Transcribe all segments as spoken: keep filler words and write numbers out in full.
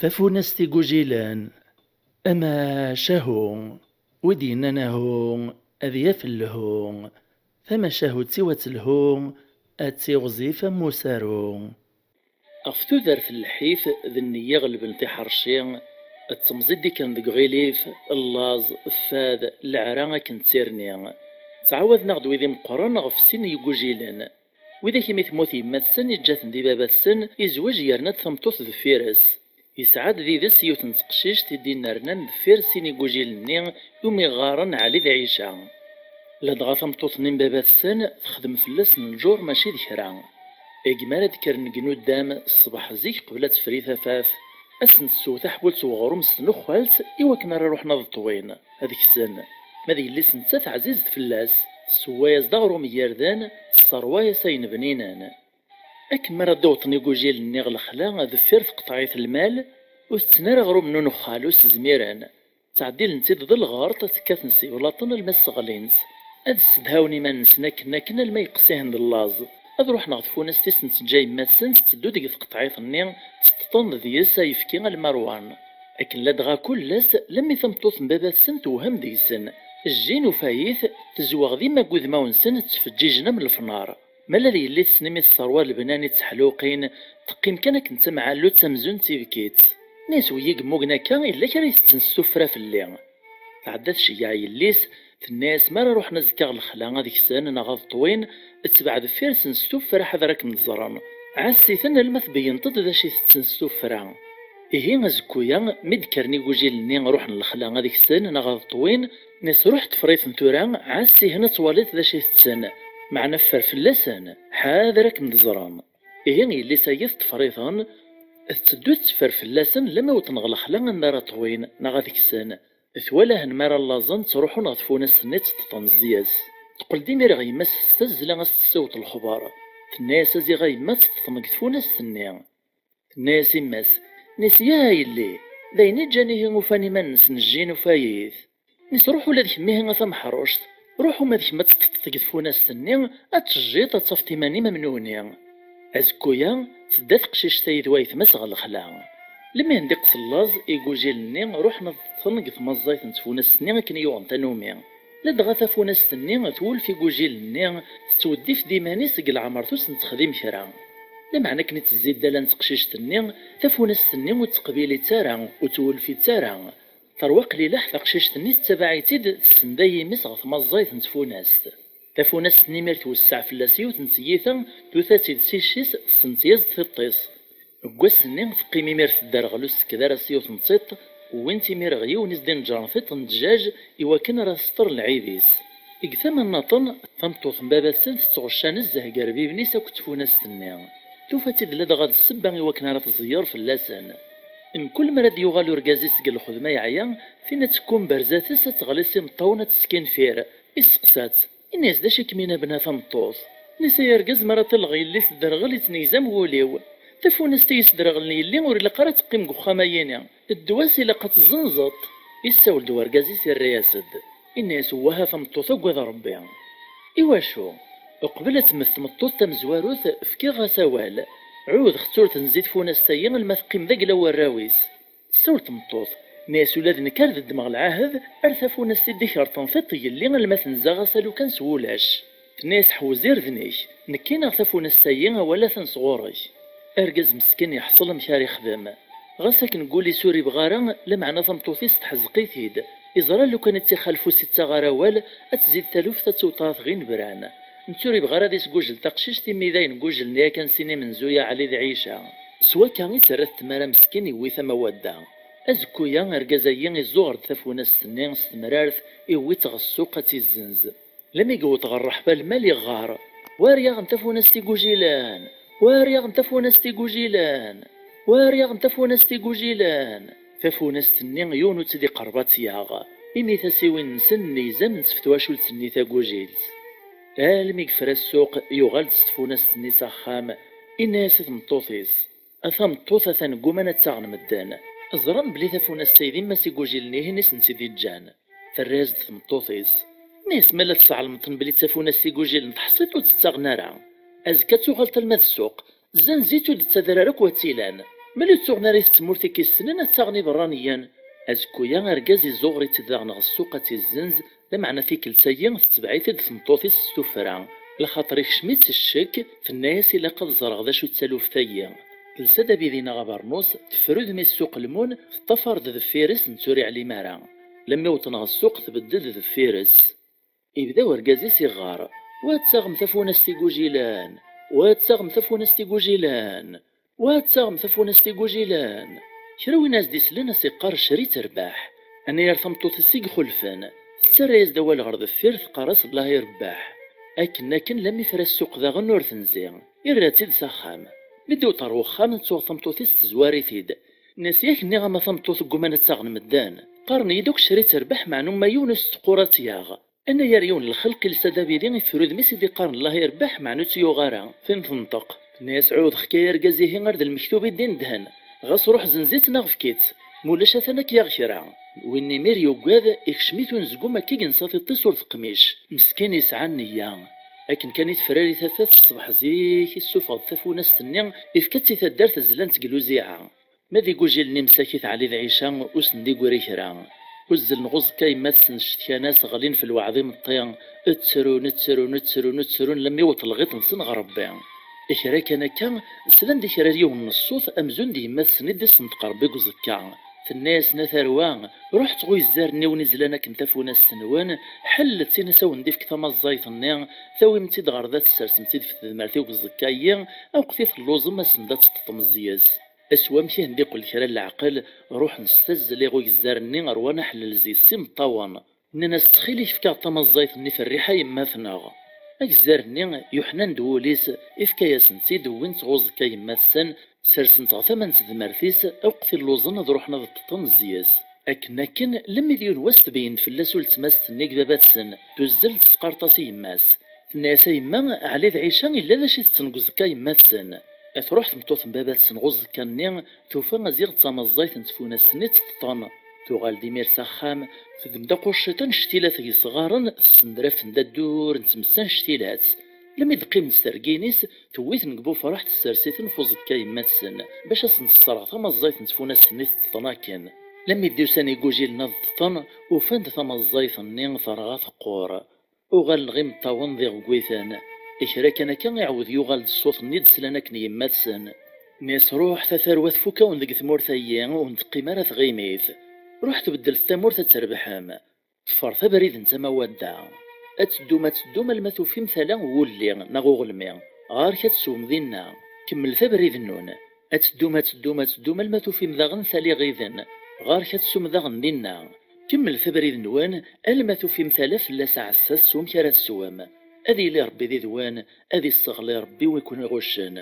Tafunast igujilen. Amacahu, wi d-yennan ahu, ad yaf lhu. Tamacahut-iw ad telhu, ad tiɣzif am usaru. Ɣef tudert n lḥif d nniya ɣelben tiḥerci, d temẓi d-ikkren deg uɣilif, llaẓ, fad, leɛra akken d tirni. Ttɛawaden-aɣ-d wid imeqqren ɣef sin n yigujilen. Widak imi temmut yemma-tsen, iǧǧa-ten di baba-tsen, izweǧ yerna-d tameṭṭut deffir-s. Yesɛa-d did-s yiwet n teqcict i d-innernan deffir sin igujilen-nni umi ɣɣaren Ɛli d Ɛica. Ladɣa tameṭṭut-nni n baba-tsen texdem fell-asen lǧur mačči d kra. Imi ara d-kkren deg nuddam ṣṣbeḥ zik qbel ad tefri tafat, ad sen-tessew taḥbult n uɣrum s tnuxxalt i wakken ara ruḥen ad ṭwin, ad ksen. Ma d yelli-s nettat ɛzizet fell-as, tessewway-as-d aɣrum n yirden, tesserway-as ayen bninen. Akken mi ara d-awṭen igujilen-nni ɣer lexla deffir tqeṭɛit lmal, ur tetten ara aɣrum n unuxxal, ur s-zmiren. Ttɛeddilen-tt-id d lɣerṭ, tekkaten s yeblaṭen alma sseɣlin-tt. Ad ssedhawen iman-nsen akken akken alma yeqqes-ihen d llaẓ. Ad ruḥen ɣer tfunast i sen-teǧǧa yemma-tsen tetteddu deg tqeṭɛit-nni, tteṭṭeḍen deg-s ayefki alma rwan. Akken ladɣa kul ass, lammi tameṭṭut n baba-tsen tewhem deg-sen. Jjin ufayit, tezweɣ dima deg udmawen-nsen ttfeǧǧiǧen am lefnar. Ma la d yelli-tsen imi tesserwa lebnan i tteḥluqin, teqqim kan akken d tamɛallut amzun d tibkit. Nni-as, wi yi-yemmugen akka, yella kra i tetten s tuffra fell-i. Tɛedda tceyyeɛ yelli-s, tenna-yas mi ara ruḥen azekka ɣer lexla ad ksen neɣ ad ṭwin, tbeɛ deffir-sen s tuffra ḥader ad kem-d-ẓren. Ɛass-iten alma tbeyyneḍ-d d acu i tetten s tuffra. Ihi azekku-ya, mi d-kkren igujilen-nni ruḥen lexla ad ksen neɣ ad ṭwin, nni-as, ruḥ ṭfer-iten tura, ɛass-ihen ad twaliḍ d acu i tetten, meɛna ffer fell-asen, ḥader ad kem-d-ẓren. Ihi yelli-s-agi teṭṭfer-iten, tetteddu tetteffer fell-asen lamma wwḍen ɣer lexla anda ara ṭwin neɣ ad ksen. Twala-hen mi ara llaẓen ttruḥun ɣer tfunast-nni tteṭṭeḍen zzi-s. Teqqel-d imir ɣer yemma-s s tazzla a s-tessiweḍ lexbar. Tenna-yas, a ziɣ a yemma tteṭṭḍen deg tfunast-nni. Tenna-yas yemma-s, nni-as, ya a yelli, d ayen i ǧǧan ihi ufan iman-nsen jjin ufayit. Nni-as, ruḥ ula d kemm ihi a tameḥruct, ruḥ uma d kemm ad teṭṭeḍ deg tfunast-nni, ad tejjiḍ ad tafeḍ iman-im am nutni. Azekku-ya, tedda teqcict-a yid wayetma-s ɣer lexla. Lmi hen-d-iqqes llaẓ, igujilen-nni ruḥen ad ṭṭfen deg tmaẓẓayt n tfunast-nni akken i yuɣen tanumi. Ladɣa tafunast-nni twulef igujilen-nni, tettweddif-d iman-is deg leɛmer-is ur s-nettexdim kra. Lameɛna akken i tezzi ddala n teqcict-nni, tafunast-nni ur teqbil-itt ara, ur twulef-itt ara. Terwa qlileḥ teqcict-nni tettabaɛ-itt-id, tessenday imi-s ɣer tmaẓẓayt n tfunast. Tafunast-nni imir twesseɛ fell-as yiwet n tyita, tuta-tt-id s icc-is, tessentyaz-d tiṭ-is. Deg wass-nni teqqim imir tedderɣel ur tsekked ara s yiwet n tiṭ, wwin-tt imir ɣer yiwen i s-d-ineǧren tiṭ n ddjaj i wakken ara tesṭer lɛib-is. Deg tama nnaṭen, tameṭṭut n baba-tsen tettɣecca nezzeh gar biben-is akked tfunast-nni. Tufa-tt-id ladɣa d ssebba i wakken ara tẓeyyer fell-asen. Mkul mi ara d-yuɣal urgaz-is seg lxedma yeɛya, tinna tekkumber zdat-s ad teɣli s imeṭṭawen ad teskinfir. Isseqsa-tt, inna-yas, d acu i kem-inabna tameṭṭut? Nni-as, ay argaz, mi ara ṭilleɣ yelli tedderɣel ittnegzam wul-iw. Tafunast i yesderɣlen yelli ur ilaq ara ad teqqim deg uxxam-ayini. Ddwa-s ilaq ad tezzenzeḍ. Issawel-d urgaz-is irra-yas-d. Inna-yas, wah a tameṭṭut, agad Rebbi. Iwacu? Uqbel ad temmet tmeṭṭut tamezwarut, fkiɣ-as awal. Ɛuhdeɣ-tt ur tenzi tfunast-ayi alma teqqim d agla n warraw-is. Tessawel tmeṭṭut, nni-as, ula d nekk ar d ddmeɣ lɛahed, ar tafunast i d-ikerṭen tiṭ yelli alma tenza ɣas alukan s wulac. Tenna-yas, ḥewwez irden-ik, nekki neɣ tafunast-ayi awal atan sɣur-k. Argaz meskin yeḥṣel amek ara ixdem. Ɣas akken deg wul-is ur ibɣi ara, lameɛna tameṭṭut-is teḥzeq-it-id. Iẓra lukan i tt-ixalef ur s-ittaɣ ara awal, ad tzid taluft ad tewteɣ tɣinebran. Netta ur ibɣi ara ad isgujel taqcict imi d ayen gujlen yakan sin imenzuya Ɛli d Ɛica. S wakka i tt-terra tmara meskin iwwi-t am awadda. Azekku-ya argaz-agi izzuɣer-d tafunast-nni s temrart, iwwi-tt ɣer ssuq ad tt-izzenz. Lmi yewweḍ ɣer ṛṛeḥba lmal iɣɣar, war yaɣen tafunast igujilen! War yaɣen tafunast igujilen! War yaɣen tafunast igujilen! Tafunast-nni yiwen ur tt-id-iqerreb ad tt-yaɣ, imi tasiwin-nsen nni izam n tfetwacult-nni tagujilt. Almi yefra ssuq, yuɣal-d s tfunast-nni s axxam, inna-yas i tmeṭṭut-is, a tameṭṭut, atan gguman ad ttaɣen medden. Ẓran belli tafunast-a d yemma-s igujilen-ihin i sen-tt-id-iǧǧan. Terra-yas-d tmeṭṭut-is, nni-as, ma la tesɛelmeḍ-ten belli d tafunast igujilen teḥṣiḍ ur tt-ttaɣen ara. Azekka ad tuɣaleḍ alma d ssuq, zzenz-itt ur d-ttader ara akk wat tt-ilan. Mel ur ttuɣen ara i tmurt i k-issnen, ad ttaɣen iberraniyen. Azekku-ya, argaz izuɣer-itt-id daɣen ɣer ssuq ad tt-izzenz, lameɛna tikkelt-agi tetbeɛ-it-id tmeṭṭut-is s tuffra, lxaṭer ikcem-itt ccekk, tenna-yas: "Ilaq ad ẓreɣ d acu d taluft-agi." Telsa-d abidi neɣ abernus, teffer udem-is s uqelmun, teṭṭafar-d deffir-s, netta ur iɛlim ara. Lemmi wwḍen ɣer ssuq, tbedded deffir-s. Ibda urgaz-is iɣɣar: "Wa ad taɣem tafunast igujilen! Wa ad taɣem tafunast igujilen! Wa ad taɣem tafunast igujilen!" Kra win as-d-islen a s-iqqar: "Cri terbeḥ." Anayer tameṭṭut-is i ixulfen, tettarra-yas-d awal ɣer deffir, teqqar-as: "Allah irebbeḥ." Akken akken, lammi fra ssuq daɣen ur tenzi, irra-tt-id s axxam. Mi d-iwweḍ ɣer wexxam, tuɣ tameṭṭut-is tezwar-it-id. Nnas: "Yak nniɣ-am a tameṭṭut ggumman ad ttaɣen medden. Qqaren-iyi-d akk cri terbeḥ, meɛna uma yiwen ur s-teqqur ad tt-yaɣ." Anayer yiwen n lxelq ilsa-d abidi, iffer udem-is i d-iqqaren: "Allah irebbeḥ", meɛna ur tt-yuɣ ara. Tin tenṭeq, tenna-yas: "Ɛuhdeɣ-k ay argaz, ihi ar d lmektub i d-indhen. Ɣas ruḥ zenz-itt neɣ efk-itt, ma ulac atan ad k-yaɣ kra." Win imir yuggad, ikcem-it unezgum akka i yensa tiṭ-is ur teqmic. Meskin yesɛa nniya. Akken kan i tefrari tafat, ṣṣbeḥ zik issufeɣ-d tafunast-nni, ifka-tt i taddart zlant deg luziɛa. Ma d igujilen imsakit Ɛli d Ɛica, ur sen-d-igri kra. Uzzlen ɣer uẓekka yemma-tsen, ccetkan-as, ɣlin f lweɛd imeṭṭi, ttrun, ttrun, ttrun, ttrun, lammi iwweḍ lɣiṭ-nsen ɣer Rebbi. Kra kan akka, slan-d kra n yiwen n ṣṣut amzun d yemma-tsen i d-isenṭeq Rebbi deg uẓekka. Tenna-yasen: "A tarwa, ruḥet ɣer ugezzar-nni wen-izlan akken tafunast-nwen, ḥellet-tt, in-as a wen-d-ifk tamaẓẓayt-nni, tawim-tt-id ɣer da, tessersem-tt-id f tedmert-iw deg uẓekka-yi, aweqt i telluẓem, asem-d ad teṭṭeṭem zzi-s." Aswamek i hen-d-iqqel kra n leɛqel, ruḥen s tazzla i ugezzar-nni, rwan aḥellel zzi-s s imeṭṭawen. Nnan-as: "Ttxil-k, efk-aɣ-d tamaẓẓayt-nni f rriḥa yemma-tneɣ." Agezzar-nni, yuḥnan-d wul-is, ifka-yasen-tt-id, wwin-tt ɣer uẓekka yemma-tsen, sersen-tt ɣer tama n tedmert-is, aweqt i lluẓen ad ruḥen ad ṭṭeṭṭen zzi-s. Akken akken, lemmi d yiwen wass tbeyyen-d fell-as uletma-s tennig baba-tsen, tuzzel tesqart-as i yemma-s. Tenna-yas: "A yemma, Ɛli d Ɛica illa d acu i tetten deg uẓekka yemma-tsen." Truḥ tmeṭṭut n baba-tsen ɣer uẓekka-nni, tufa aziɣ d tamaẓẓayt n tfunast-nni tteṭṭen. Tuɣal-d imir s axxam, teddem-d aqucciṭ annect-ilat deg yesɣaren, tessendraf-ten-d addur n tmes annect-ilat. Lemmi d-qqiment s tergin-is, tewwi-ten deg bufraḥ, tessers-iten f uẓekka yemma-tsen, bac ad sen-tesserɣ tamaẓẓayt n tfunast-nni tteṭṭen akken. Lemmi d-usan igujilen ad ṭṭeṭṭen, ufan-d tamaẓẓayt-nni terɣa teqqur. Uɣalen ɣ imeṭṭawen d iɣeggwiten. Kra kan akka, iɛawed yuɣal-d ṣṣut-nni d-slan akken yemma-tsen. Nni-as: "Ruḥet a tarwa, tfuk-awen deg tmurt-ayi, ur n-teqqim ara tɣimit. Ruḥet beddlet tamurt ad trebḥem. Ṭṭfret abrid n tama wadda. Ad teddum, ad teddum, alma tufim tala n wulli neɣ uɣelmi. Ɣer-k ad teswem dinna. Kemmlet abrid-nnun. Ad teddum, ad teddum, ad teddum, alma tufim daɣen tala iɣiden. Ɣer-k ad teswem daɣen dinna. Kemmlet abrid-nwen, alma tufim tala fell-as aɛessas s wamek ara teswem. Ad yili Rebbi did-wen, ad isseɣli Rebbi wi ken-iɣuccen."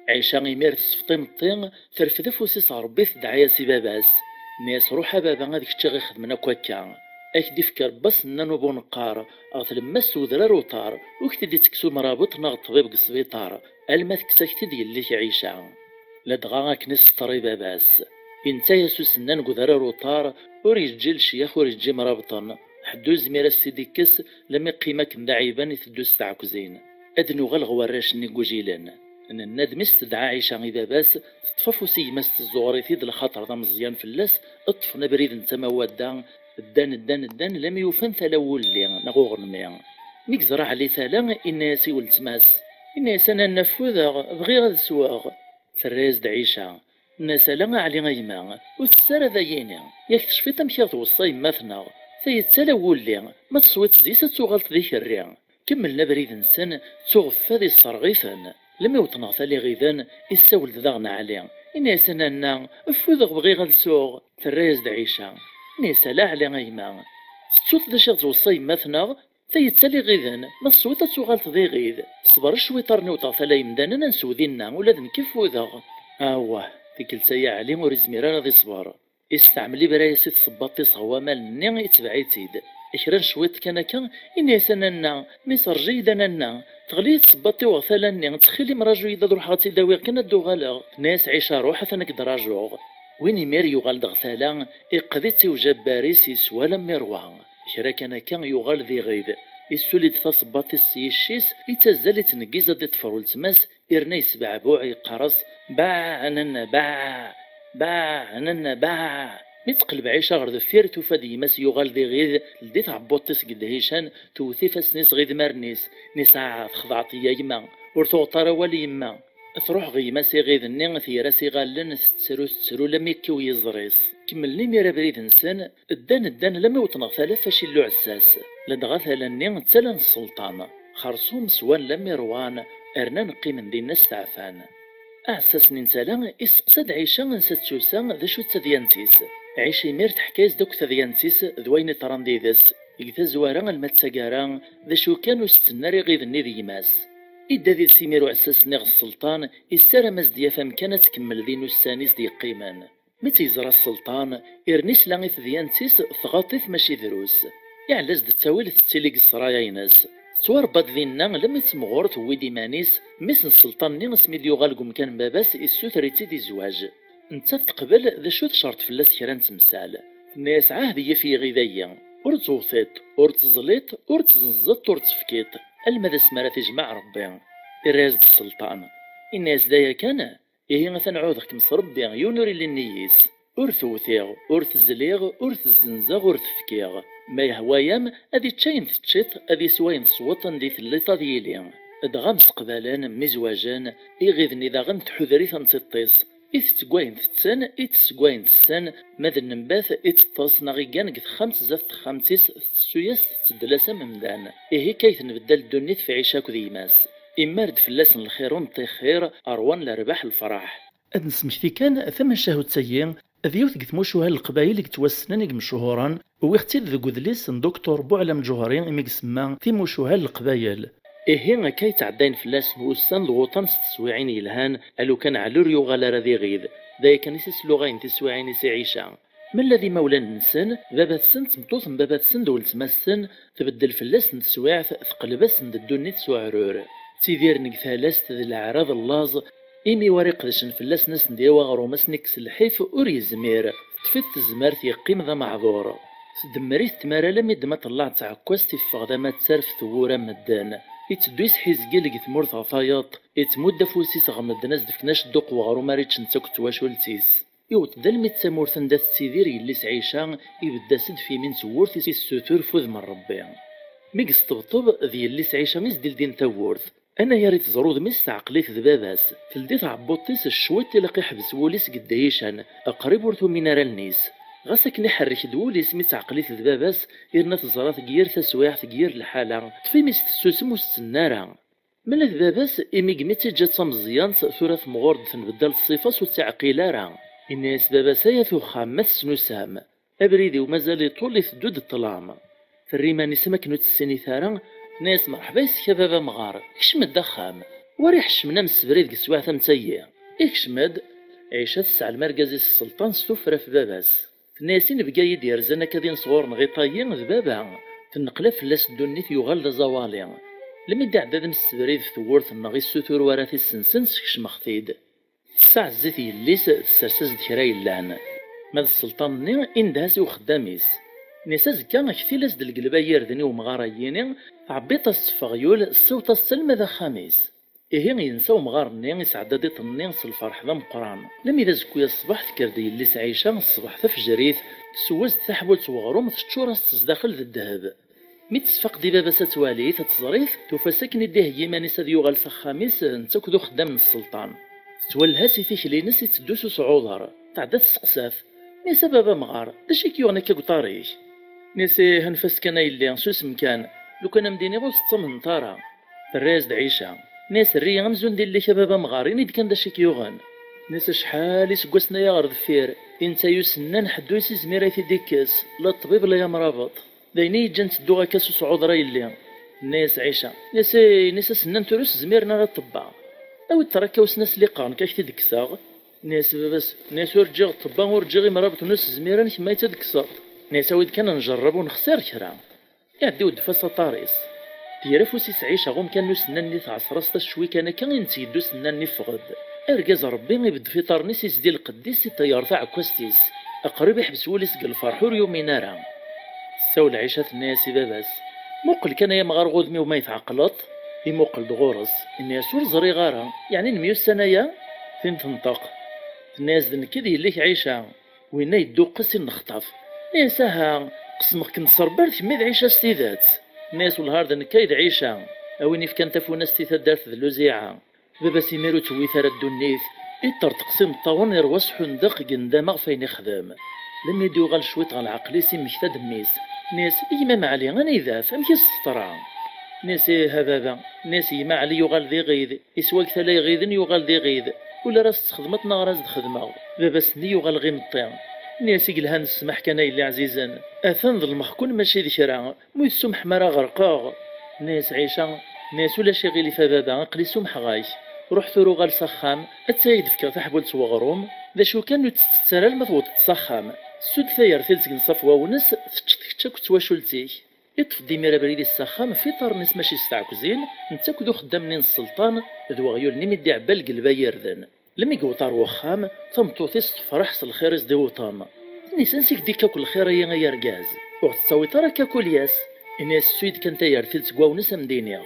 Ɛica imir tessefḍ imeṭṭi, terfed afus-is ɣer Rebbi, tedɛa-yas i baba-s. Nni-as: "Ruḥ a baba, ad kečč i ɣ-ixedmen akk akka. Ad k-d-ifk Rebbi asennan ubuneqqar, ɣer tlemmast n udrar uṭar, ur k-t-id-ittekkes umrabeṭ neɣ ṭṭbib deg sbiṭar, alma tekkes-ak-t-id yelli-k Ɛica." Ladɣa akken i seṭṭer i baba-s. Inta-yas usennan deg udrar uṭar, ur yeǧǧi lecyax, ur yeǧǧi imrabṭen. Ḥedd ur yezmir ad s-t-id-ikkes, lemmi qqim akken d aɛiban iteddu s tɛekkzin. Ad nuɣal ɣer warrac-nni n wujilen. Nenna-d mi s-tedɛa Ɛica i baba-s, teṭṭef afus i gma-s, tezzuɣer-it-id, lxaṭer d ameẓyan fell-as, ṭṭfen abrid n tama wadda, ddan, ddan, ddan, lammi ufan tala n wulli neɣ uɣelmi. Mi yeẓra Ɛli tala, inna-yas i weltma-s, inna-yas: "A nanna, ffudeɣ, bɣiɣ ad sweɣ." Terra-yas-d Ɛica. Nna-s: "Ala a Ɛli a gma, ur tess ara d ayini. Yak tecfiḍ amek i ɣ-tweṣṣa yemma-tneɣ? Tayi d tala n wulli, ma teswiḍ zzi-s ad tuɣaleḍ d ikerri." Kemmlen abrid-nsen, ttuɣ fad isserɣ-iten. Lemmi wwḍen ɣer tala iɣiden, issawel-d daɣen Ɛli. Inna-yas: "A nanna, ffudeɣ, bɣiɣ ad suɣ." Terra-yas-d Ɛica. Inna-yas: "Ala a Ɛli a gma, tettuḍ d acu i ɣ-tweṣṣa yemma-tneɣ? Tayi d tala iɣiden, ma teswiḍ ad tuɣaleḍ d iɣid. Ṣber cwiṭ ar niweḍ ɣer tala yemdanen, ad nsew dinna, ula d nekk ffudeɣ." Awah, tikkelt-aya Ɛli ur izmir ara ad iṣber. Isteɛmel ibra-yas i tṣebbaṭ-is ɣer waman-nni, itbeɛ-itt-id. Kra n cwiṭ kan akka, inna-yas: "A nanna, mi s rǧu-yi-d a nanna, teɣli-yi tṣebbaṭ-iw ɣer tala-nni, ttxil-m raju-yi-d ad ruḥeɣ ad tt-id-awiɣ kan ad d-uɣaleɣ." Tenna-yas Ɛica: "Ruḥ, atan ad k-d-rajuɣ." Win imir yuɣal-d ɣer tala, iqqed-itt i ujabbar-is, yeswa alammi irwa. Kra kan akka yuɣal d iɣid. Issuli-d taṣebbaṭ-is s yicc-is, ittazzal ittneggiz ad d-iṭṭfer weltma-s, irna yesbeɛbuɛ, yeqqar-as: "Baɛ, a nanna, baɛ!" Baɛ, nanna, baɛ! Mi teqleb Ɛica ɣer deffir, tufa-d gma-s yuɣal d iɣid, teldi tɛebbuḍt-is deg ddhican, tewwet ifassen-is ɣer idmaren-is. Nni-as: "Ah, texdeɛḍ-iyi a gma, ur tuɣeḍ ara awal i yemma." Truḥ ɣer gma-s iɣid-nni, tger-as iɣallen, tettru, tettru, lammi yekkiw yiẓri-s. Kemmlen imir abrid-nsen, ddan, ddan, lammi wwḍen ɣer tala n Facil Uɛessas. Ladɣa tala-nni d tala n sselṭan. Xerṣum swan lammi ṛwan, rnan qqimen dinna steɛfan. Aɛessas-nni n tala isteqsa-d Ɛica ansa d-tusa, d acu d tadyant-is. Ɛica imir teḥka-yas-d akk tadyant-is d wayen iḍran did-s, deg tazwara alma d taggara, d acu kan ur s-tenna ara iɣid-nni d gma-s. Idda did-s imir Uɛessas-nni ɣer sselṭan, issaram a s-d-yaf amkan ad tkemmel din ussan-is d-yeqqimen. Mi tt-yeẓra sselṭan, irna isla i tedyant-is tɣaḍ-it mačči drus. Iɛella-s-d ttawil tettili deg ssraya-ines. Tettwarebba-d dinna lammi d temɣur tewwi-d iman-is, mmi-s n sselṭan-nni asmi d-yuɣal deg umkan n baba-s issuter-itt-id i zzwaǧ. Nettat teqbel d acu tcerṭ fell-as kra n temsal. Tenna-yas: "Ɛahed-iyi ɣef yiɣid-agi. Ur ttewṭiḍ, ur teẓliḍ, ur tzenzeḍ, ur tefkiḍ, alma d asmi ara t-ijmeɛ Rebbi." Irra-yas-d sselṭan. Inna-yas: "D aya kan?" Ihi atan ɛuhdeɣ-kem s Rebbi, yiwen ur illi nnig-s. Ur tewtiɣ, ur tezliɣ, ur tezzenzeɣ, ur tefkiɣ. Ma yehwa-yam, ad ičč ayen teččiḍ, ad iswa ayen tesweḍ, anda i telliḍ ad yili. Dɣa mseqbalen, mizwajen, iɣid-nni daɣen tḥuder-it am tiṭ-is. Itett deg wayen tetten, itess deg wayen tessen, ma d nnbat, iteṭṭes neɣ iggan deg texxamt zdat texxamt-is, tettessu-yas, tetteddel-as am umdan. Ihi akka i tenbeddal ddunit f Ɛica akked gma-s. Immar-d fell-asen lxir ur neṭṭixxir, ṛwan lerbaḥ lefraḥ. Ad nesmekti kan tamacahut-agi, d yiwet deg tmucuha n leqbayel i yettwassnen i yimchuren, wwiɣ-tt-id deg udlis n Doctor Buɛlam Ǧuhri imi isemma Timucuha n leqbayel. Ihi akka i ttɛeddayen fell-asen wussan d wuṭan s teswiɛin yelhan, alukan Ɛli ur yuɣal ara d iɣid, d aya kan i s-isluɣayen tiswiɛin-is i Ɛica. Ma lla d imawlan-nsen, baba-tsen d tmeṭṭut n baba-tsen d weltma-tsen, tbeddel fell-asen teswiɛt, teqleb-asen-d ddunit s uɛrur. Ttidiren deg talast d leɛra d llaẓ, imi war iqedcen fell-asen ad sen-d-yawi aɣrum, ad sen-ikkes lḥif, ur yezmir. Teṭṭef-it tezmert, yeqqim d ameɛdur. Tdemmer-it tmara lammi d ma tellaɛ d taɛekkazt, iffeɣ d amattar f tewwura n medden. Itteddu yesḥizgil deg tmurt ɣer tayeḍ, ittmudd afus-is ɣer medden ad s-d-fken acedduq n weɣrum ara yečč netta akked twacult-is. Iwweḍ-d almi d tamurt anda tettidir yelli-s Ɛica, ibedd-as-d f yimi n tewwurt, issutur f udem n Rebbi. Mi yesṭebṭeb, d yelli-s Ɛica i s-d-ildin tawwurt. Anagar i teẓra udem-is teɛqel-it d baba-s. Teldi tɛebbuḍt-is cwiṭ, ilaq iḥbes wul-is deg ddihican, qrib ur tumin ara allen-is. Ɣas akken iḥerrek-d wul-is mi teɛqel-it d baba-s, irna teẓra-t deg yir taswiɛt, deg yir lḥala, ṭṭef imi-s tessusem ur s-tt-tenna ara. Ma lla d baba-s, imi deg mi tt-iǧǧa d tameẓyant, tura temɣur-d tenbeddal ṣṣifa-s ur tt-iɛqil ara. Inna-yas baba-s: "Ay at uxxam, ma tesnusam! Abrid-iw mazal iṭul, iteddu-d ṭṭlam." Terra iman-is am akken ur tt-tessinit ara, tenna-yas: "Merḥba yes-k a baba amɣar, kcem-d axxam. War iḥeccmen am ssebrid deg teswiɛt am tagi. Ikcem-d." Ɛica tesseɛlem argaz-is sselṭan s tuffra f baba-s. Tenna-yas: "Inebgi-yi-d yerzan akka din sɣur-neɣ iṭ-agi d baba." Tenneqla fell-as ddunit, yuɣal d aẓawali. Lmi d-iɛedda d msebrid f tewwurt-nneɣ, issutur wara tissensen, skecmeɣ-t-id. Tessaɛez-it yelli-s, tessers-as-d kra yellan. Ma d sselṭan-nni, indeh-as i uxeddam-is. Nni-as: "Azekka, ktil-as-d legleb ay irden i umɣar-ayini, tɛebbiḍ-as s ffeɣyul, ssiweḍ-as-tt alma d axxam-is." Ihi yensa umɣar-nni, isɛedda-d iḍ-nni s lferḥ d ameqqran. Lmi d azekka-ya ṣṣbeḥ, tekker-d yelli-s Ɛica ṣṣbeḥ tafejrit, tesseww-as-d taḥbult n weɣrum, teččur-as-tt zdaxel d ddheb. Mi tesfaqed i baba-s ad twali-t, ad teẓr-it, tufa-t akken i d-iheyya iman-is ad yuɣal s axxam-is, netta akked uxeddam n sselṭan. Tettwelleh-as i tikli-ines itteddu s usɛuḍer. Tɛedda testeqsa-t: "Nni-as a baba amɣar, d acu i k-yuɣen akka deg uḍar-ik?" Nni-as: "Ih, anef-as kan a yelli, susem kan. Lukan a m-d-iniɣ ur tettamneḍ ara." Terra-yas-d Ɛica. Nni-as: "Err-iyi amzun d yelli-k a baba amɣar, ini-d kan d acu i k-yuɣen." Nni-as: "Acḥal iseggasen aya ɣer deffir, i netta yusennan ḥedd ur s-izmir ad t-id-ikkes, la ṭṭbib la amrabeṭ. D ayen i yi-ǧǧan ttedduɣ akka s usɛuḍer a yelli." Tenna-yas Ɛica. Nni-as: "Ih, nni-as asennan tura ur s-zmiren ara ṭṭebba. Awi-d ṭṭraka-w s nasliqa-nnek ad k-t-id-kkseɣ." Nni-as baba-s, nni-as: "Ur ǧǧiɣ ṭṭebba, ur ǧǧiɣ imrabeṭ ur s-zmiren, kemm ay tt-id-kkseḍ." Nni-as: "Awi-d kan ad njerreb ur nexsir kra." Iɛedda iweddef-as aṭar-is. Tegra afus-is Ɛica ɣumkan n usennan-nni, tɛeṣr-as-t acwi kan akka, i netta yedda usennan-nni iffeɣ-d. Argaz Rebbi ibeddef iṭarren-is, izdi lqedd-is, iṭeyyer taɛekkazt-is. Aqrib iḥbes wul-is deg lferḥ, ur yumin ara. Tessawel Ɛica, tenna-yas i baba-s: "Muqel kan ay amɣar ɣ udem-iw ma tɛeqleḍ." Imuqel-d ɣur-s, inna-yas: "Ur ẓriɣ ara, yeɛni nemyussan aya?" Tin tenṭeq: Tenna-yas: "D nekk i d yelli-k Ɛica." Winna yedduqqes i nnexṭaf. Tenna-yas: "Aha, qesmeɣ-kem s Ṛebbi, ar d kemm i d Ɛica s tidet." Tenna-yas: "Wellah ar d nekk ay d Ɛica, a win ifkan tafunast i taddart d Luziɛa." Baba-s imir ur tewwit ara ddunit, iṭṭerṭeq s imeṭṭawen, irwa s ḥundeq, gen dama ɣef ayen ixdem. Lemmi d-yuɣal cwiṭ ɣer lɛeql-is, immekta-d mmi-s. Nni-as: "Gma Meɛli, anida-t? Amek i s-teḍra?" Nni-as: "Ih a baba." Nni-as: "Gma Ɛli yuɣal d iɣid, iswa deg tala iɣiden yuɣal d iɣid. Ula ara s-txedmeḍ neɣ ara s-d-xedmeɣ, baba-s-nni yuɣal ɣ imeṭṭi." Nni-as: "I yelhan, ssmaḥ kan a yelli ɛzizen, atan ḍelmeɣ-ken mačči d kra. Ma ur yi-tessumḥem ara ɣerqeɣ." Nni-as Ɛica, nni-as: "Ulac iɣilif a baba, aql-i sumḥeɣ-ak. Ruḥ tura uɣal s axxam, atta ad k-d-fkeɣ taḥbult n weɣrum. D acu kan, ur tt-tett ara alma tewwḍeḍ s axxam. Ssu-d tayertilt seg nnṣaf wawnes, teččeḍ kečč akked twacult-ik." Iṭṭef-d imir abrid-is s axxam, f iṭarren-is mačči s tɛekkzin, netta akked uxeddam-nni n sselṭan, d weɣyul-nni mi d-iɛebba lgelba n yirden. Lmi yewweḍ ar wexxam, tameṭṭut-is tefreḥ s lxir i s-d-iwṭen. Tenna-yas: "Ansi k-d-ikka akk lxir-ayi ay argaz? Ur ɣ-tettawiḍ ara akka kul ass?" Inna-yas: "Ssu-yi-d kan tayertilt seg wawnes a m-d-iniɣ."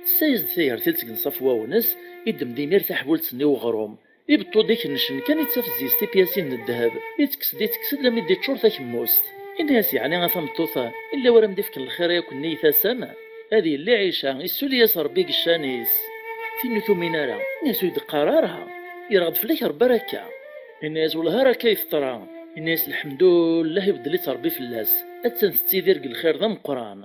Tessa-yas-d tayertilt seg nnṣaf wawnes, iddem-d imir taḥbult-nni n weɣrum. Ibeṭṭu-d ikennecen kan, ittaf zzis tipyasin n ddheb, ittekkes-d, ittekkes-d, lammi d-iččur takemmust. Inna-yas: "Yeɛni a tameṭṭut, illa wara m-d-ifken lxir-a akk-nni i tasa-m?" Ad yelli Ɛica, issuli-yas Ṛebbi deg ccan-is. Tin ur tumin ara, inna-yas: "Ur yi-d-qqar ara, yerɣed fell-ak Ṛebbi ara akka." Inna-yas: "Wellah ara akka i teḍra." Inna-yas: "Lḥemdullah, ibeddel-itt Ṛebbi fell-as, attan tettidir deg lxir d ameqqran.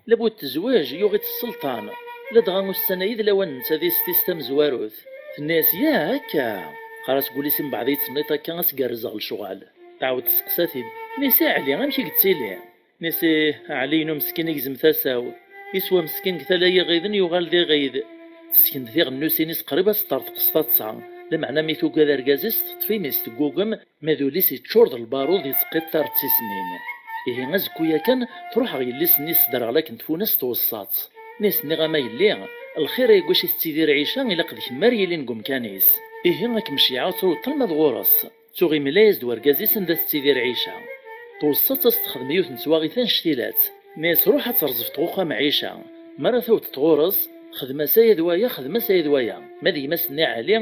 Labud tezweǧ, yuɣ-itt sselṭan, ladɣa ussan-ayi d lawan n tadist-is tamezwarut." Tenna-yas: "Yah, akka?" Teqqar-as deg wul-is: "Mbeɛd i yi-tenniḍ akka, ad s-gerrzeɣ lecɣal." Tɛawed tesseqsa-t-id, tenna-yas: "A Ɛli, amek i yettili?" Nni-as: "Ih, Ɛli-inu meskin igzem tasa-w. Iswa meskin deg tala n yiɣiden yuɣal d iɣid." Tesken-d tiɣennusin-is qrib ad s-ṭerḍeq s taḍsa, lameɛna mi tugad argaz-is teṭṭef imi-s teggugem, ma d ul-is iččur d lbarud yettqiṭṭir d tismin. Ihi azekku yakan truḥ ɣer yelli-s-nni s tderɣla akken tfunast tweṣṣa-tt. Nni-as: "Nniɣ-am a yelli, lxir-a deg wacu i tettidir Ɛica ilaq d kemm ara yilin deg umkan-is. Ihi ad kem-ceyyɛeɣ ad truḍeḍ alma d ɣur-s." Tuɣ imla-yas-d wergaz-is anda tettidir Ɛica. Tweṣṣa-tt ad s-texdem yiwet n twaɣit annect-ilat. Nni-as: "Ruḥ ad terẓef tɣuxxam Ɛica. Mi ara tawḍeḍ ɣur-s, xdem-as aya d waya, xdem-as aya d waya. Ma d gma-s-nni Ɛli,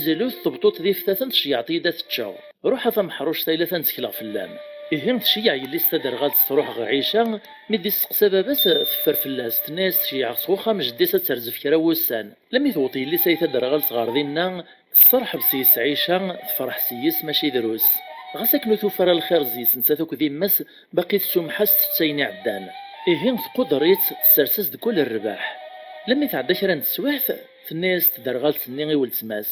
zlu-t tebṭuṭ d iftaten, tceyyeɛḍ-iyi-d ad t-ččeɣ. Ruḥ a tameḥruct-a, ila ta ttekleɣ fell-am." Ihi tceyyeɛ yelli-s taderɣalt, truḥ ɣer Ɛica, mi d-isteqsa baba-s, teffer fell-as, tenna-yas: "Ceyyeɛeɣ s uxxam jeddi-s ad terzef kra wussan." Lammi tewweḍ yelli-s ay taderɣalt ɣer dinna, tesserḥeb s-yes Ɛica, tefreḥ s-yes mačči drus. Ɣas akken ur tufi ara lxir s-yes nettat akked yemma-s, baqi tessumeḥ-as, tett ayen iɛeddan. Ihi tquder-itt, tessers-as-d kul rrbeḥ. Lammi tɛedda kra n teswiɛt, tenna-yas tderɣalt-nni i weltma-s,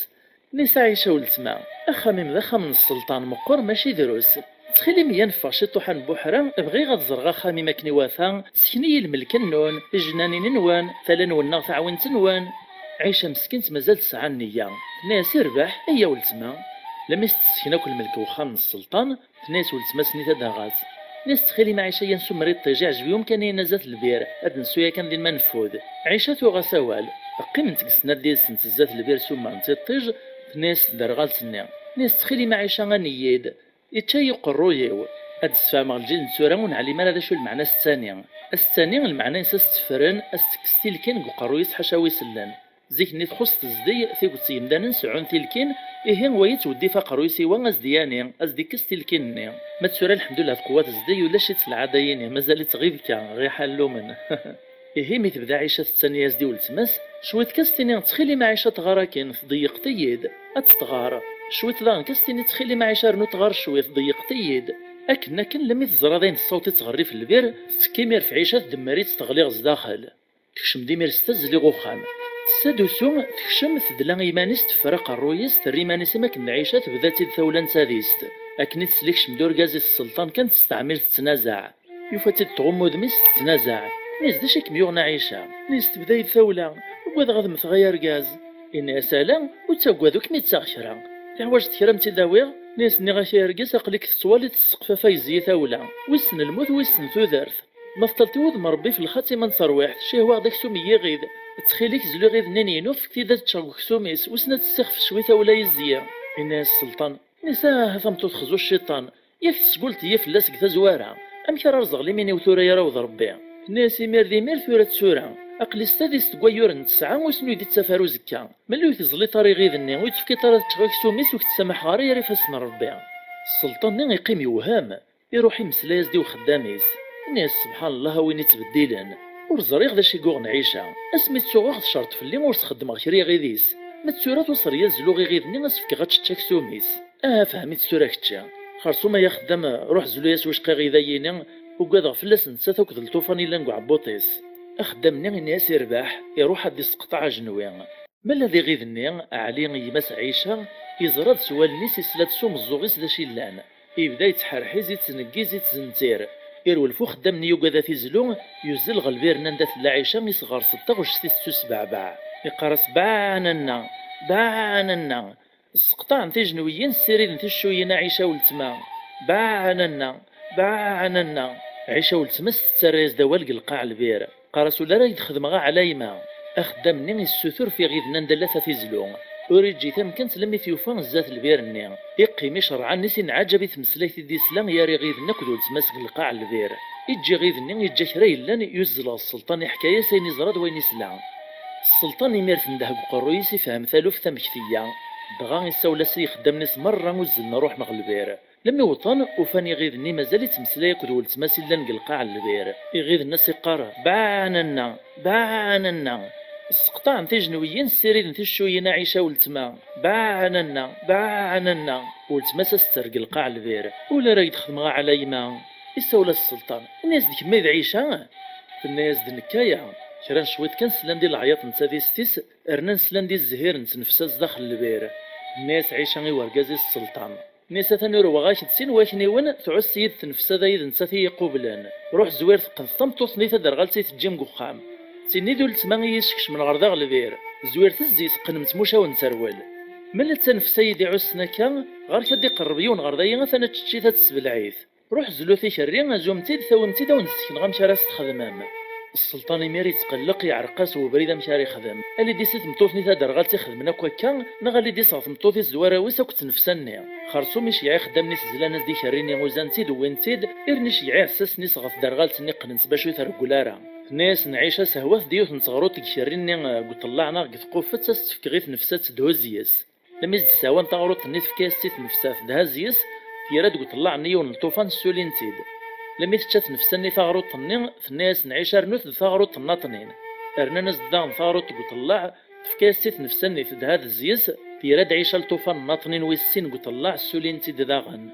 nni-as: "A Ɛica weltma, axxam-im d axxam n sselṭan meqqer mačči drus. Ttxil-m, iyya neffeɣ ciṭuḥ ad nbuḥra, bɣiɣ ad ẓreɣ axxam-im akken iwata, sken-iyi lmelk-nnun, ijnanin-nwen, tala-nwen neɣ taɛwint-nwen." Ɛica meskint mazal tesɛa nniya, tenna-yas: "Irbeḥ, iyya weltma." Lammi s-tessken akk lmelk n wexxam n sselṭan, tenna-yas weltma-s-nni taderɣalt, nni-as: "Ttxil-m a Ɛica, iyya nsumer iṭij, iɛjeb-iyi umkan-ihin zdat lbir, ad nsu yakan din ma neffud." Ɛica tuɣ-as awal. Qqiment deg snat did-sent zdat lbir, sumrent iṭij, tenna-yas tderɣalt-nni, nni-as: "Ttxil-m a Ɛica, ani-yi-d. Ičča-yi uqerruy-iw." Ad d-sfehmeɣ lǧil n tura ur neɛlim ara d acu lmeɛna asettani. Asettani, lmeɛna-ines ad s-tteffren, ad s-tekkes tilkin deg uqerruy-is ḥaca wi sellen. Zik-nni txuṣṣ tezdeg, tiget n yemdanen seɛɛun tilkin, ihi wa yettweddif aqerruy-is i wa, ad s-d-yani, ad s-d-ikkes tilkin-nni. Ma d tura, lḥemdullah, teqwa tezdeg, ulac-itt lɛada-yini, mazal-itt ɣibka, ɣiḥa llumen. Ihi mi tebda Ɛica tettani-yas-d i weltma-s, cwiṭ kan s-tini: "Ttxil-m a Ɛica, tɣar akin, tḍeyyeqeḍ-iyi-d." Ad tt-tɣar. Cwiṭ daɣen kan s-tini: "Ttxil-m a Ɛica, rnu tɣar cwiṭ, tḍeyyeqeḍ-iyi-d." Akken akken, lammi teẓra d ayen tessaweḍ-itt ɣer rrif n lbir, tettekki imir f Ɛica, tdemmer-itt, teɣli ɣer zdaxel. Tekcem-d imir s tazzli ɣer uxxam. Tessa-d usu, tekcem, tedla iman-is, teffer aqerruy-is, terra iman-is am akken d Ɛica, tebda-tt-id tawla n tadist. Akken i tesla ikcem-d urgaz-is sselṭan kan, testeɛmil tettnazaɛ. Yufa-tt-id tɣumm udem-is tettnazaɛ. Nni-as: "D acu i kem-yuɣen a Ɛica?" Nni-as: "Tebda-yi-d tawla, ugadeɣ ad mmteɣ ay argaz." Inna-as: "Ala, ur ttaggad, ur kem-ittaɣ kra. Teḥwaǧeḍ kra m-tt-id-awiɣ?" Nni-as: "Nniɣ-ak ay argaz, aql-ik tettwaliḍ tessqef afayez-iyi tawla. Wissen lmut, wissen tudert. Ma teṭṭal-t i wudem n Ṛebbi f lxatima n terwiḥt, cihwaɣ-d aksum n yiɣid. Ttxil-k, zlu iɣiden-nni n yinuf, fk-t-id ad ččeɣ deg uksum-is, wissen ad tessixfef cwiṭ awla yezzi." Inna-as sselṭan, nni-as: "Ah, a tameṭṭut, xzu cciṭan. Yak tesgulteḍ-iyi fell-as deg tazwara. Amek ara rẓeɣ limin-iw tura i yarawed Ṛebbi?" Tenna-as: "Imir d imir, tura d tura. Aql-i s tadist deg wayyur n tesɛa, ur sen-ur d-ittaf ara uzekka. Melli ur teẓliḍ ara iɣid-nni, ur tefkiḍ ara ad ččeɣ aksum-is, ur k-ttsamaḥeɣ ara yir ifassen n Ṛebbi. Sselṭan-nni iqqim yewhem. Iruḥ imeslay-as-d i uxeddam-is. Ini-as: "Sebḥan Llah, a win ittbeddilen. Ur ẓriɣ d acu i yuɣen Ɛica. Asmi ttuɣeɣ tcerṭ fell-i ur s-xeddmeɣ kra i yiɣid-is. Ma d tura tuṣer-iyi ad zluɣ iɣid-nni, ad s-fkeɣ ad tečč aksum-is." "Aha, fhem-itt tura kečči. Xersum ay axeddam, ruḥ zlu-yas wicqa iɣid-ayi-ni, ugadeɣ fell-as nettat akked lṭufan yellan deg uɛebbuṭ-is." Axeddam-nni ini-as: "Irbeḥ." Iruḥ ad d-isseqṭeɛ ajenwi. Ma d iɣid-nni, Ɛli, gma-s Ɛica, yeẓra-d s wallen-is, isla-d s umeẓẓuɣ-is d acu yellan. Yebda yettḥerḥiz, yettneggiz, yettzentir. Irwel f uxeddam-nni yugad ad t-izlu, yuzzel ɣer lbir-nni anda tella Ɛica, isɣers-d taɣect-is tettusbeɛbeɛ. Iqqar-as: "Baɛananna! Baɛananna!" Sseqṭaɛen tijenwiyin, ssiriden ticcuyin a Ɛica weltma. "Baɛananna! Baɛananna!" Ɛica weltma-s tettarra-yas-d awal deg lqaɛ lbir. Qqar-as: "Ula ara ak-d-xedmeɣ aɛlayma." Axeddam-nni yessutur f iɣiden anda llat ad t-izlu. Ur iǧǧi tamkant lemmi t-yufa zdat lbir-nni. Iqqim icerɛan-is, inɛaǧab i tmeslayt i d-isla gar iɣiden akked weltma-s deg lqaɛ n lbir. Iǧǧa iɣid-nni, iǧǧa kra yellan, yuzzel ɣer sselṭan, iḥka-yas ayen iẓra d wayen isla. Sselṭan imir tendeh deg uqerruy-is, ifhem taluft tamektiya. Dɣa issawel-as i yixeddamen-is merra uzzlen ruḥen ɣer lbir. Lemmi wwḍen, ufan iɣid-nni mazal ittmeslay akked weltma-s i llan deg lqaɛ n lbir. Iɣid-nni as-iqqar: "Baɛananna! Baɛananna!" Sseqṭaɛen tijenwiyin, ssiriden ticcuyin a Ɛica weltma. "Baɛananna! Baɛananna!" Weltma-s as-tetter deg lqaɛ n lbir. "Ula ara ak-d-xedmeɣ aɛlayma." Issawel-as sselṭan, ini-as-d: "Kemm ay d Ɛica?" Tenna-yas-d: "Nekk aya." Kra n cwiṭ kan slan-d i leɛyaḍ n tadist-is, rnan slan-d i zzhir n tnefsa zdaxel lbir. Tenna-yas Ɛica i urgaz-is sselṭan. Nni-as: "Atan urweɣ-ak-d sin wakniwen, tɛuss-iyi-d tnefsa d ayid nettat i yi-iqublen. Ruḥ zwir teqqen tameṭṭut-nni taderɣalt i teǧǧim deg uxxam. D tin i d uletma i yi-iskecmen ɣer daɣ lbir. Zwir tezzi, teqqnem-tt mucawen terwel. Mel d tanefsa i yi-d-iɛussen akka, ɣer-k ad d-iqerreb yiwen ɣer dayi, atan ad tečč-it, ad tessebleɛ-it. Ruḥ zlut ikerri, azum-tt-id, tawim-tt-id, ad wen-d-ssekneɣ amek ara s-txedmem." Sselṭan imir yettqelleq, iɛreq-as webrid amek ara ixdem. Alid-is i tmeṭṭut-nni taderɣalt ixedmen akk akka, neɣ alid-is ɣer tmeṭṭut-is d warraw-is akked tnefsa-nni. Xersum iceyyeɛ ixeddam-nni-s zlan-as-d ikerri-nni, uzan-tt-id, wwin-tt-id, irni iceyyeɛ iɛessasen-is ɣef tderɣalt-nni, qqnen-tt bac ur trewwel ara. Tenna-yasen Ɛica: "Sehwat-d yiwet n teɣruḍt deg ikerri-nni, eh, deg uṭellaɛ neɣ deg tqufet, ad s-tt-fkeɣ i tnefsa ad tedhu zzi-s." Lemmi s-d-sehwan taɣruḍt-nni, tefka-yas-tt i tnefsa, tedha zzi-s, tira-d deg uṭellaɛ-nni yiwen n lṭufan, ssulin-tt-id. Lemmi tečča tnefsa-nni taɣruḍt-nni, tenna-yasen Ɛica: "Rnut-d taɣruḍt nnaṭnin." Rnan-as-d daɣen taɣruḍt deg uṭellaɛ, tefka-yas-tt i tnefsa-nni, tedha d zzi-s, tira-d Ɛica lṭufan nnaṭnin wis sin deg uṭellaɛ, ssulin-tt-id daɣen.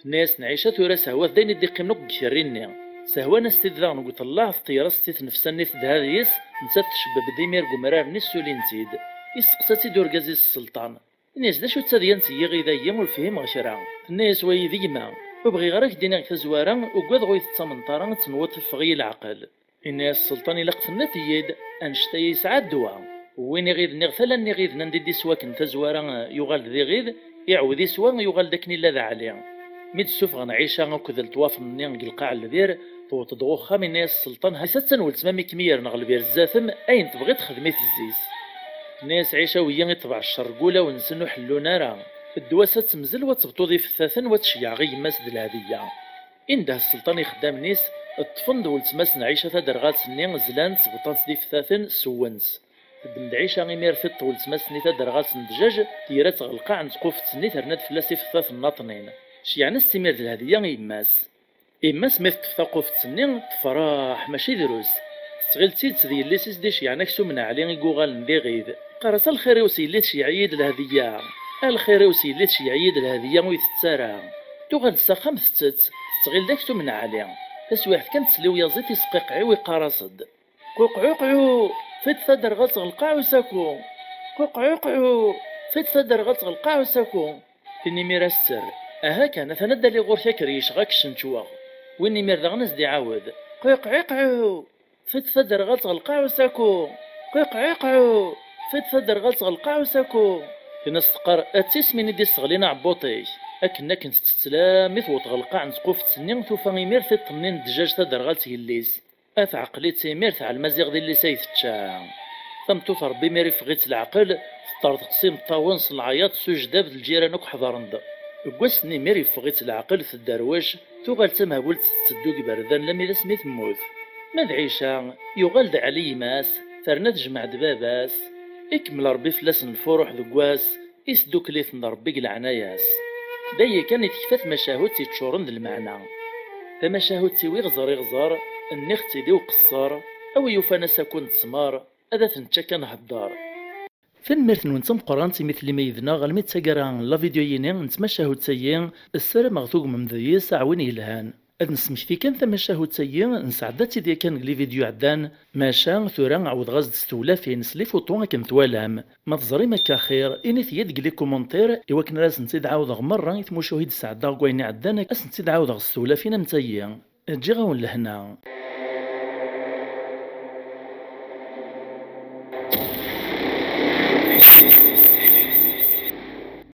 Tenna-yasen Ɛica: "Tura sehwat-d ayen i d-iqqimen akk deg ikerri-nni." Sehwan-as-t-id daɣen deg uṭellaɛ, teṭṭeyyer-as-tt i tnefsa-nni, tedha deg-s, nettat tcebbeb-d imir deg umrar-nni, ssulin-tt-id. Isteqsa-tt-id urgaz-is sselṭan. Ini-as: "D acu d tadyant n yiɣid-agi? Ur fhimeɣ kra." Tenna-yas: "Wayi d gma. Ur bɣiɣ ara k-d-iniɣ deg tazwara, ugadeɣ ur yi-tettamneḍ ara, ad tenwuḍ teffeɣ-iyi leɛqel." Ini-as sselṭan: "Ilaq tenniḍ-iyi-d, annect-a yesɛa ddwa." Wwin iɣid-nni ɣer tala n iɣiden anda i d-iswaken tazwara, yuɣal d iɣid, iɛawed iswa, yuɣal d akken illa d Ɛli. Mi d-ssufɣen Ɛica akked lṭwafen-nni deg lqaɛ n lbir, tewweḍ-d ɣer uxxam, yenna-yas sselṭan: "Ha-t-an weltma-m i kem-yerren ɣer lbir zdat-m, ayen tebɣiḍ xdem-it zzi-s." Tenna-yas Ɛica: "Wigi iṭbeɛ ccer deg wulawen-nsen, ur ḥellun ara. Ddwa-s ad temzel, wa tebṭu d ifettat-en, wa tceyyeɛ i yemma-s d lhediyya." Indeh sselṭan ixeddamen-is, ṭṭfen-d weltma-s n Ɛica taderɣalt-nni, zlan-tt, bṭan-tt d ifettat-en, sewwen-tt. Teddem-d Ɛica imir tiṭ weltma-s-nni taderɣalt n ddjaj, teyra-tt ɣer lqaɛ n tqufet-nni, terna-d fell-as ifettat nnaṭnin. Ceyɛen-as-tt imir d lhediyya i yemma-s. Yemma-s mi teṭṭef taqufet-nni, tefreḥ mačči drus. Tettɣil d tidet d yelli-s i s-d-iceyɛen aksum n Ɛli i yuɣalen d iɣid. Teqqar-as: "A lxir-iw s yelli tceyyeɛ-iyi-d lhediyya! A lxir-iw s yelli tceyyeɛ-iyi-d lhediyya ur itett ara!" Tuɣal-d s axxam tettett, tettɣil d aksum n Ɛli. Taswiɛt kan tesla i uyaziḍ isqeqɛiw, iqqar-as-d: "Quqɛuqɛu! Ṭṭef-d taderɣalt ɣer lqaɛ usaku! Quqɛuqɛu! Ṭṭef-d taderɣalt ɣer lqaɛ usaku!" Tin imir as-tter: "Aha kan, atan ad d-aliɣ ɣur-k, akker yecɣa, ad k-cenčweɣ." Win imir daɣen as-d-iɛawed: "Qiqɛiqɛu! Ṭṭef-d taderɣalt ɣer lqaɛ usaku! Qiqɛiqɛu! Ṭṭef-d taderɣalt ɣer lqaɛ usaku!" Tin as-teqqar: "A d tismin i d-isseɣlin aɛebbuṭ-ik." Akken, akken tettett lammi tewweḍ ɣer lqaɛ n tquft-nni, tufa imir tiṭ-nni n ddjaj taderɣalt yelli-s. A teɛqel-itt imir, teɛlem aziɣ d illi-s ay tečča. Tameṭṭut Ṛebbi imir iffeɣ-itt leɛqel, teṭṭerḍeq s imeṭṭawen s leɛyaḍ s ujdab, d lǧiran akk ḥeḍren-d. Deg wass-nni imir iffeɣ-itt leɛqel, tedderwec, tuɣal d tamehbult tetteddu deg iberdan lammi d asmi temmut. Ma d Ɛica, yuɣal-d Ɛli yemma-s, terna tejmeɛ-d baba-s. Ikemmel Ṛebbi fell-asen lfuruḥ deg wass, isdukkel-iten Ṛebbi deg leɛnaya-s. D aya kan i tekfa tmacahut yeččuren d lmeɛna. Tamacahut-iw iɣẓer iɣẓer, nniɣ-tt-id i uqeṣṣer, a wi yufan asaku n ttmer, ad at-nečč akka nhedder. Tanemmirt-nwen d tameqqrant imi tellim yid-neɣ almi d taggara n la vidéo-yini n tmacahut-agi. Ssarameɣ tugmem deg-s aɛwin yelhan. Ad nesmekti kan tamacahut-agi, nesɛedda-tt-id yakan deg les vidéos iɛeddan, maca tura ɛawdeɣ-as-d s tewlafin, s les photos akken twalam. Ma teẓrim akka axir, init-iyi-d deg les commentaires i wakken ara sent-id-ɛawdeɣ merra i tmucuhi d-sɛeddaɣ deg wayen iɛeddan, ad sent-id-ɛawdeɣ s tewlafin am tagi. Ǧǧiɣ-awen lehna.